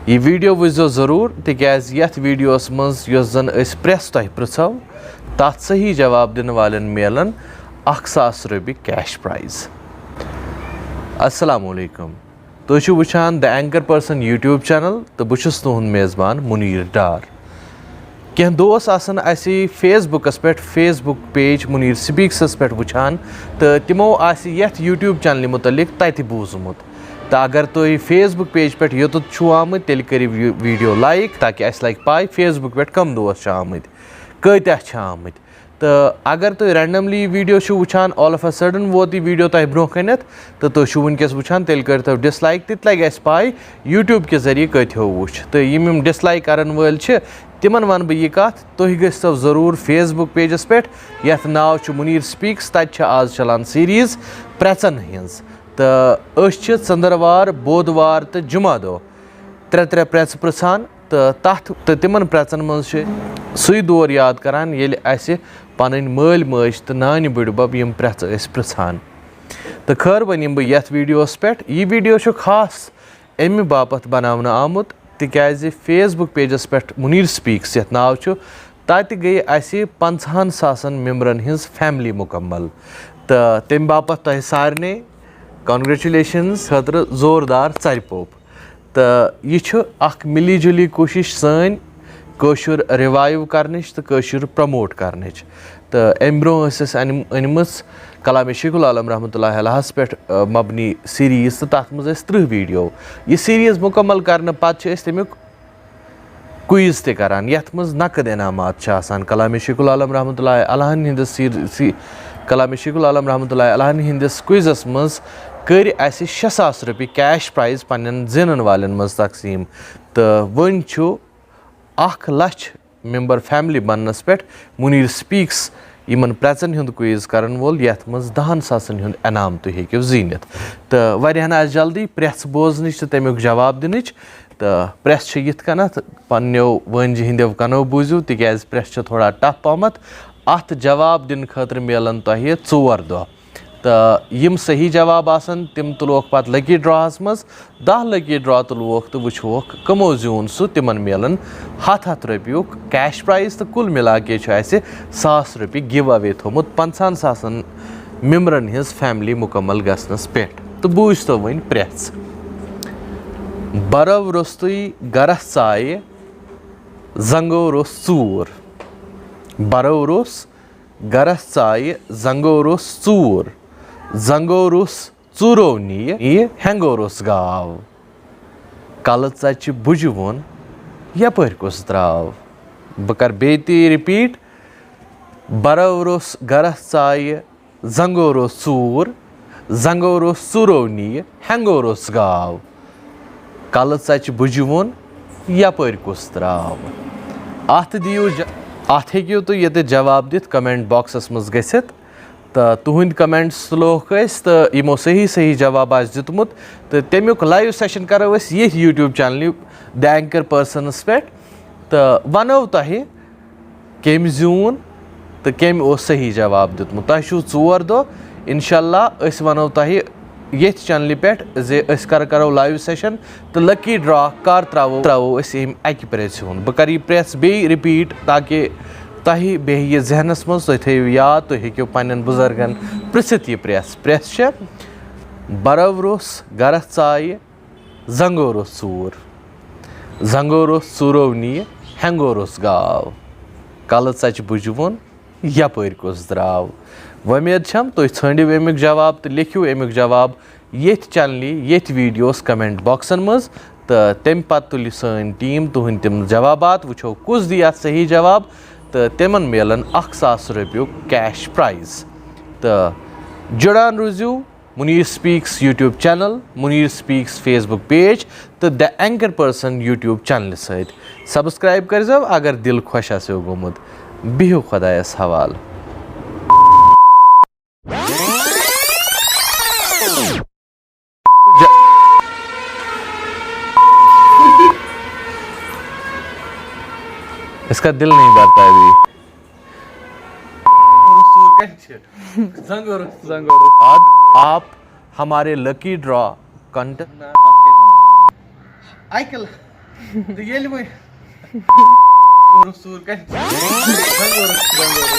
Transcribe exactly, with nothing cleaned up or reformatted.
یہِ ویڈیو وٕچھزیو ضروٗر، تِکیازِ یتھ ویڈیوس منٛز یۄس زن أسۍ پرٛژھ تۄہہِ پرٛژھو، تتھ صحیح جواب دِنہٕ والٮ۪ن میلن اکھ ساس رۄپیہِ cash prize۔ السلام علیکم، تُہۍ چھِو وٕچھان The Anchor Person YouTube channel تہٕ بہٕ چھُس تُہُنٛد میزبان منیٖر ڈار۔ کینٛہہ دوس آسن اسہِ فیس بُکس پٮ۪ٹھ، Facebook page منیٖر سپیکسس پٮ۪ٹھ وٕچھان، تہٕ تِمو آسہِ یتھ YouTube چینلہِ مُتعلق تتہِ بوٗزمُت۔ تہٕ اگر تُہۍ Facebook page پٮ۪ٹھ یوٚتَتھ چھِو آمٕتۍ، تیٚلہِ کٔرِو یہِ ویڈیو like، تاکہِ اسہِ لگہِ پاے Facebook پٮ۪ٹھ کم دوس چھِ آمٕتۍ، کۭتیاہ چھِ آمٕتۍ۔ تہٕ اگر تُہۍ randomly یہِ ویڈیو چھِو وٕچھان، all of a sudden ووت یہِ ویڈیو تۄہہِ برونٛہہ کنٮ۪تھ، تہٕ تُہۍ چھِو وٕنکیٚس وٕچھان، تیٚلہِ کٔرۍتو dislike، تِتہِ لگہِ اسہِ پاے YouTube کہِ ذٔریعہٕ کۭتیو وٕچھ۔ تہٕ یِم یِم dislike کرن وٲلۍ چھِ، تِمن ونہٕ بہٕ یہِ کتھ، تُہۍ گٔژھتو ضروٗر Facebook pageس پٮ۪ٹھ، یتھ ناو چھُ منیٖر سپیکس، تتہِ چھِ آز چلان series پرٛژن ہٕنٛز۔ تہٕ أسۍ چھِ ژٔنٛدٕروار، بودوار تہٕ جمعہ دۄہ ترٛےٚ ترٛےٚ پرٛژھ پرٛژھان، تہٕ تتھ تہٕ تِمن پرٛژن منٛز چھِ سُے دور یاد کران، ییٚلہِ اسہِ پنٕنۍ مٲلۍ مٲج تہٕ نانہِ بٕڈبب یِم پرٛژھ ٲسۍ پرٛژھان۔ تہٕ خٲر وۄنۍ یِمہٕ بہٕ یتھ ویڈیوس پٮ۪ٹھ۔ یہِ ویڈیو چھُ خاص امہِ باپتھ بناونہٕ آمُت، تِکیازِ Facebook pageس پٮ۪ٹھ منیٖر سپیکس یتھ ناو چھُ، تتہِ گٔیہِ اسہِ پنٛژاہن ساسن ممبرن ہٕنٛز family مکمل۔ تہٕ تمہِ باپتھ تۄہہِ سارنٕے congratulations خٲطرٕ زوردار ژرِ پوٚپ۔ تہٕ یہِ چھُ اکھ مِلی جُلی کوٗشِش سٲنۍ کٲشُر revive کرنٕچ تہٕ کٲشُر promote کرنٕچ۔ تہٕ امہِ برونٛہہ ٲس اسہِ أنۍ-، أنمٕژ کلام شیخ العالم رحمتہ اللہ علیہس پٮ۪ٹھ، آ، مبنی series، تہٕ تتھ منٛز ٲسۍ ترٕٛہ ویڈیو۔ یہِ series مکمل کرنہٕ پتہٕ چھِ أسۍ تمیُک quiz تہِ کران، یتھ منٛز نقد انعامات چھِ آسان۔ کلام شیخ العالم رحمتہ اللہ علیہ ہٕنٛدِس سیر-، سی-، کلام شیخ العالم رحمتہ اللہ علیہ ہٕنٛدِس quizس منٛز کٔرۍ اسہِ شےٚ ساس رۄپیہِ cash prize پننٮ۪ن زینن والٮ۪ن منٛز تقسیٖم۔ تہٕ وۄنۍ چھُ اکھ لچھ ممبر family بننس پٮ۪ٹھ منیٖر سپیکس یِمن پرٛژن ہُنٛد quiz کرن وول، یتھ منٛز دہن ساسن ہُنٛد انعام تُہۍ ہیٚکِو زیٖنِتھ۔ تہٕ واریاہن آسہِ جلدی پرٛژھ بوزنٕچ تہٕ تمیُک جواب دِنٕچ۔ تہٕ پرٛژھ چھِ یِتھ کٔنتھ، پننیو وٲنجہِ ہٕنٛدیو کنو بوٗزِو، تِکیازِ پرٛژھ چھِ تھوڑا tough پہمتھ۔ اتھ جواب دِنہٕ خٲطرٕ میلن تۄہہِ ژور دۄہ۔ تہٕ یِم صحیح جواب آسن، تِم تُلوکھ پتہٕ lucky drawہس منٛز۔ دَہ lucky draw تُلوکھ تہٕ وٕچھوکھ کٕمو زیوٗن سُہ۔ تِمن میلن ہتھ ہتھ رۄپیُک cash prize تہٕ کُل مِلا کے چھُ اسہِ ساس رۄپیہِ give away تھوٚمُت پنٛژاہن ساسن ممبرن ہٕنٛز family مکمل گژھنس پٮ۪ٹھ۔ تہٕ بوٗزتو وۄنۍ پرٛژھ۔ برو روٚستُے گرس ژایہِ، زنگو روٚس ژوٗر۔ برو روٚس گرس ژایہِ، زنگو روٚس ژوٗر۔ زنگو روٚس ژوٗرو نِیہِ، یہِ ہٮ۪نٛگو روٚس گاو۔ کلہٕ ژچہِ بُجہِ ووٚن، یپٲرۍ کُس درٛاو؟ بہٕ کرٕ بیٚیہِ تہِ یہِ repeat۔ برو روٚس گرس ژایہِ، زنگو روٚس ژوٗر۔ زنگو روٚس ژوٗرو نِیہِ، ہٮ۪نٛگو روٚس گاو۔ کلہٕ ژچہِ بُجہِ ووٚن، یپٲرۍ کُس درٛاو؟ اتھ دِیِو ج-، اتھ ہیٚکِو تُہۍ ییٚتٮ۪تھ جواب دِتھ comment boxس منٛز گٔژھِتھ۔ تہٕ تُہٕنٛدۍ comments تُلوکھ أسۍ، تہٕ یِمو صحیح صحیح جواب آسہِ دیُتمُت، تہٕ تمیُک live session کرو أسۍ ییٚتھۍ YouTube channelہِ The Anchor Personس پٮ۪ٹھ، تہٕ ونو تۄہہِ کٔمۍ زیوٗن تہٕ کٔمۍ اوس صحیح جواب دیُتمُت۔ تۄہہِ چھُو ژور دۄہ، انشاءاللہ أسۍ ونو تۄہہِ ییٚتھۍ channelہِ پٮ۪ٹھ زِ أسۍ کر کرو live session تہٕ lucky draw کر ترٛاوو، ترٛاوو أسۍ ییٚمہِ اکہِ پرٛژھِ ہُنٛد۔ بہٕ کرٕ یہِ پرٛژھ بیٚیہِ repeat تاکہِ تۄہہِ بیٚہہِ یہِ ذہنس منٛز، تُہۍ تھٲیِو یاد، تُہۍ ہیٚکِو پننٮ۪ن بُزرگن پرٛژھِتھ یہِ پرٛژھ۔ پرٛژھ چھےٚ، برو روٚس گرس ژایہِ، زنگو روٚس ژوٗر۔ زنگو روٚس ژوٗرو نِیہِ، ہٮ۪نٛگو روٚس گاو۔ کلہٕ ژچہِ بُجہِ ووٚن، یپٲرۍ کُس درٛاو؟ وۄمید چھم تُہۍ ژھٲنٛڈِو امیُک جواب تہٕ لیکھِو امیُک جواب ییٚتھۍ channelہِ، ییٚتھۍ ویڈیوس comment boxن منٛز، تہٕ تمہِ پتہٕ تُلہِ سٲنۍ team تُہٕنٛدۍ تِم جوابات، وٕچھو کُس دِیہِ اتھ صحیح جواب، تہٕ تِمن میلن اکھ ساس رۄپیُک cash prize۔ تہٕ جُڑان روٗزِو منیٖر specs YouTube channel، منیٖر specs Facebook page تہٕ The Anchor Person YouTube channelہِ سۭتۍ۔ Subscribe کٔرۍزیو اگر دِل خۄش آسیو گوٚمُت۔ بِہِو خۄدایس حوالہٕ۔ ج-، اس کا دل نہیں بھرتا ابھی۔ زنگور۔ زنگور۔ بعد آپ ہمارے lucky draw contest۔ اکل۔ تہٕ ییٚلہِ وۄنۍ کوٚرُکھ ژوٗر کَتہِ؟ بنگلورس، بنگلورس۔